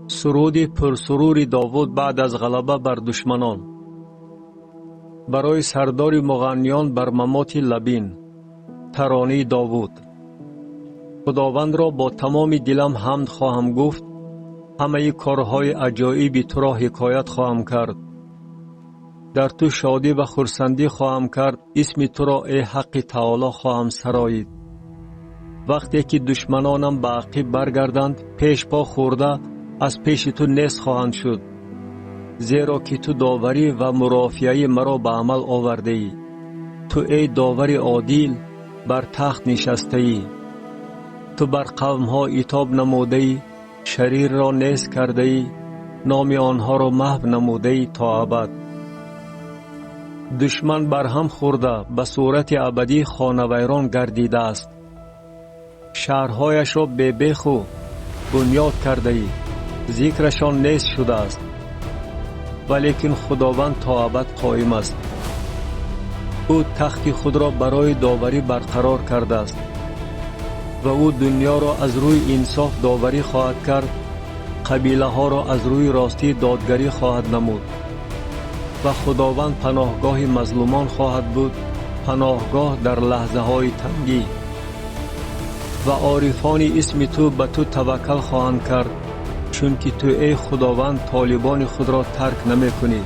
Суруди пурсурури Довуд баъд аз ғалаба бар душманон. Барои сардори муғанниён бар мамоти Лабин. Таронаи Довуд. Худовандро бо тамоми дилам ҳамд хоҳам гуфт, ҳамаи корҳои аҷоиби туро ҳикоят хоҳам кард. Дар ту шодӣ ва хурсандӣ хоҳам кард, исми туро, эй Ҳаққи Таоло, хоҳам сароид. Вақте ки душманонам ба ақиб баргарданд, пеш по хӯрда аз пеши ту нест хоҳанд шуд, зеро ки ту доварӣ ва мурофиаи маро ба амал овардаӣ. Ту, эй довари одил, бар тахт нишастаӣ. Ту бар қавмҳо итоб намудаӣ, шарирро нест кардаӣ, номи онҳоро маҳв намудаӣ то абад. Душман барҳам хӯрда, ба сурати абадӣ хонавайрон гардидааст. Шаҳрҳояшро бебеху бунёд кардаӣ, зикрашон нест шудааст. Валекин Худованд то абад қоим аст. Ӯ тахти худро барои доварӣ барқарор кардааст ва ӯ дуньёро аз рӯи инсоф доварӣ хоҳад кард, қабилаҳоро аз рӯи ростӣ додгарӣ хоҳад намуд. Ва Худованд паноҳгоҳи мазлумон хоҳад буд, паноҳгоҳ дар лаҳзаҳои тангӣ. Ва орифони исми ту ба ту таваккал хоҳанд кард, чунки ту, эй Худованд, толибони худро тарк намекунӣ.